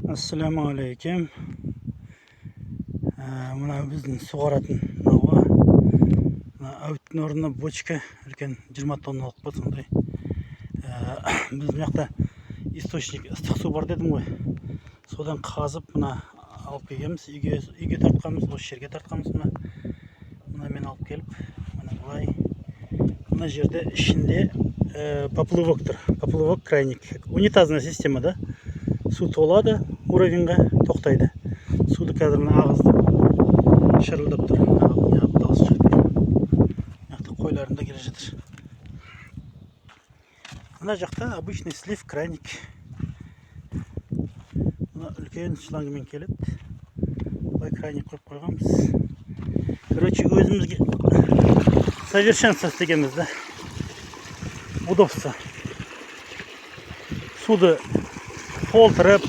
Ассалаумағалейкум. Мына біздің суғаратын науа. Мына әуіттің орнына бочка үлкен 20 тонналық па сондай. Біздің жақта источник ыстық су бар дедім ғой. Содан қазып мына алып келгенбіз, үйге тартқанбыз, осы жерге тартқанбыз мына. Мына мен алып келіп, мына былай. Мына жерде ішінде поплавок тұр. Поплавок крайник. Унитазная система да. Су толады, уровеньға тоқтайды. Суды қазір мына ағызды шырылдап тұр. Ағып дауыс шығып тұр. Мына жақта қойларым да келе жатыр. Мына жақта обычный слив краник. Мына үлкен шлангымен келеді. Былай краник қойып қойғанбыз. Короче, өзімізге совершенство істегенбіз да. Удобство. Суды толтырып,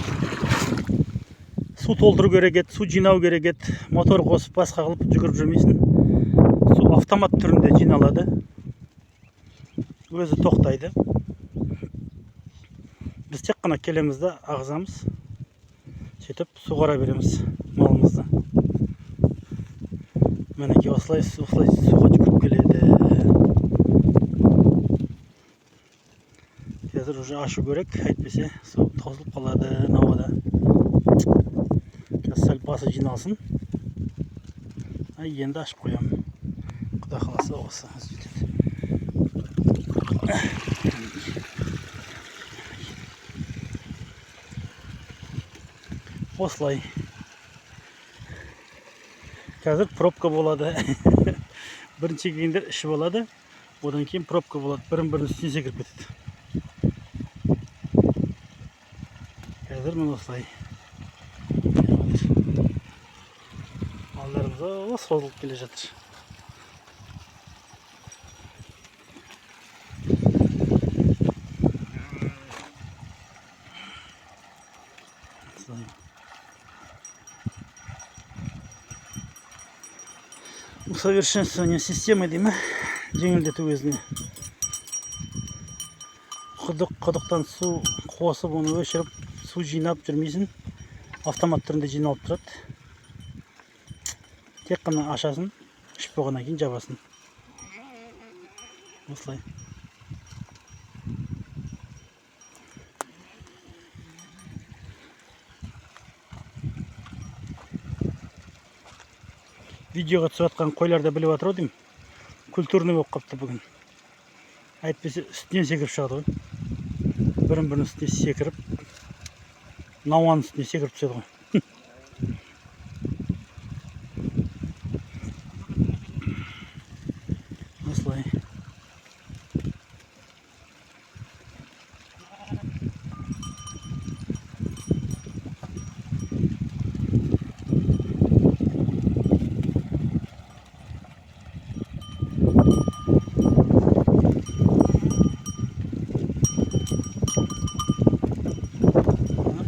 су толтыру керек еді, су жинау керек еді, мотор қосып басқа қылып жүгіріп жүрмейсің. Су автомат түрінде жиналады. Өзі тоқтайды. Біз тек қана келеміз да ағызамыз. Сөйтіп суғара береміз малымызды. Мінекей осылай суға жүгіріп келеді. Қазір уже ашу керек, әйтпесе су таусылып қалады науада. Қазір сәл басы жиналсын. Ай, енді ашып қоямын. Құдай қаласа осы жетеді. Осылай. Қазір пробка болады. Бірінші келгендер ішіп алады, одан кейін пробка болады. Бірін-бірінің үстіне секіріп кетеді. Қазір міне осылай. Малдарымыз созылып келе жатыр. Осылай. Усовершенствование системы дей ме? Жеңілдету өзіне. Құдықтан су қосып, оны өшіріп, су жинап жүрмейсің. Автомат түрінде жиналып тұрады. Тек қана ашасың, ішіп болғаннан кейін жабасың. Осылай. Видеоға түсіп жатқан қойлар да біліп жатыр ау деймін. Культурный болып қапты бүгін. Әйтпесе үстінен секіріп шығады ғой. Бірін-бірінің үстіне секіріп, науаның үстіне секіріп түседі ғой. Осылай.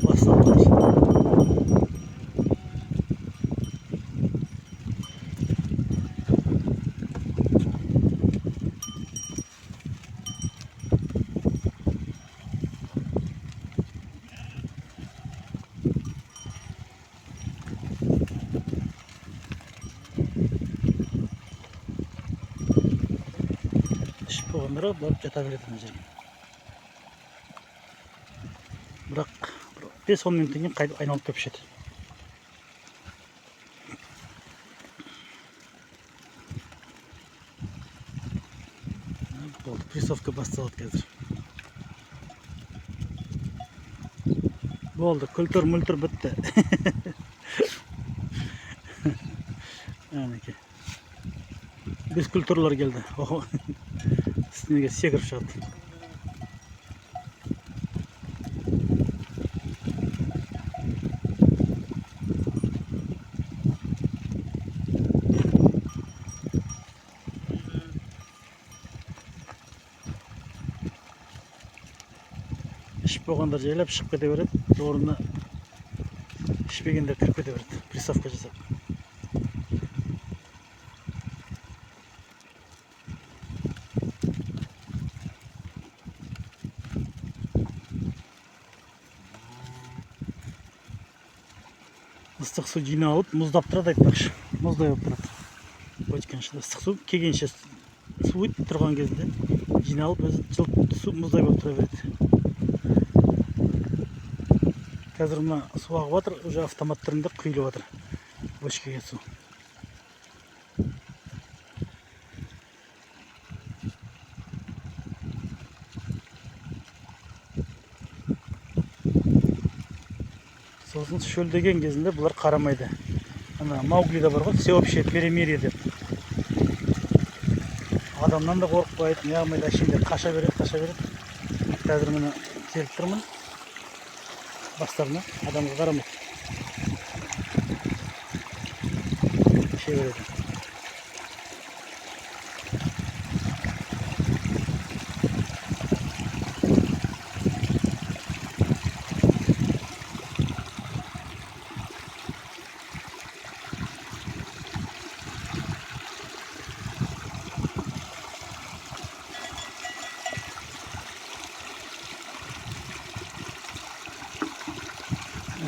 Басталып жатыр. Ішіп болғандар барып жата береді ана жерге. Бірақ бір 5-10 минуттан кейін қайтып айналып келіп ішеді. Болды, прессовка басталады қазір. Болды, күлтір-мүлтір бітті. Әнекей. Бескультурлар келді. Охо. Үстіне секіріп шығады. Ішіп болғандар жайлап шығып кете береді, орнына ішпегендер кіріп кете береді, прессовка жасап. Ыстық су жиналып, мұздап тұрады айтпақшы. Мұздай болып тұрады. Бочканың ішінде ыстық су келгенше суиды, тұрған кезінде жиналып, өзі жылып, су мұздай болып тұра береді. Қазір мына су ағып жатыр, уже автомат түрінде құйылып жатыр бочкаға су. Сосын шөлдеген кезінде бұлар қарамайды. Ана Мауглида бар ғой, всеобщее перемирие деп. Адамнан да қорықпайды, не қылмайды, әшейінде қаша береді, қаша береді. Қазір міне келіп тұрмын бастарына, адамға қарамайды. Іше береді.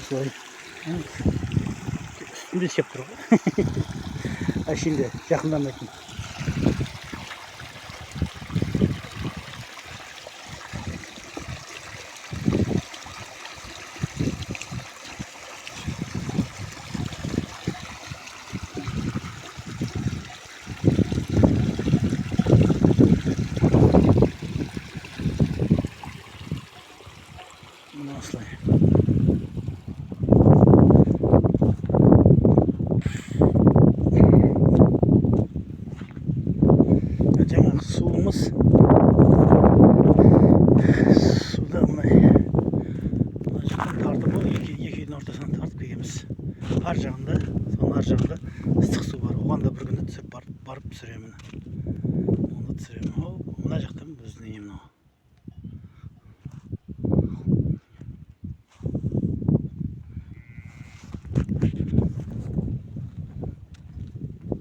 Осылай. Үстінде істеп тұр ғой. Әшейінде жақындамайтын. Мына осылай. Жаңағы суымыз, суда мына жақтан тартып, ол екі үйдің ортасынан тартып келгенбіз. Ар жағында, соның ар жағында ыстық су бар. Оған да бір күні түсіп барып түсіремін.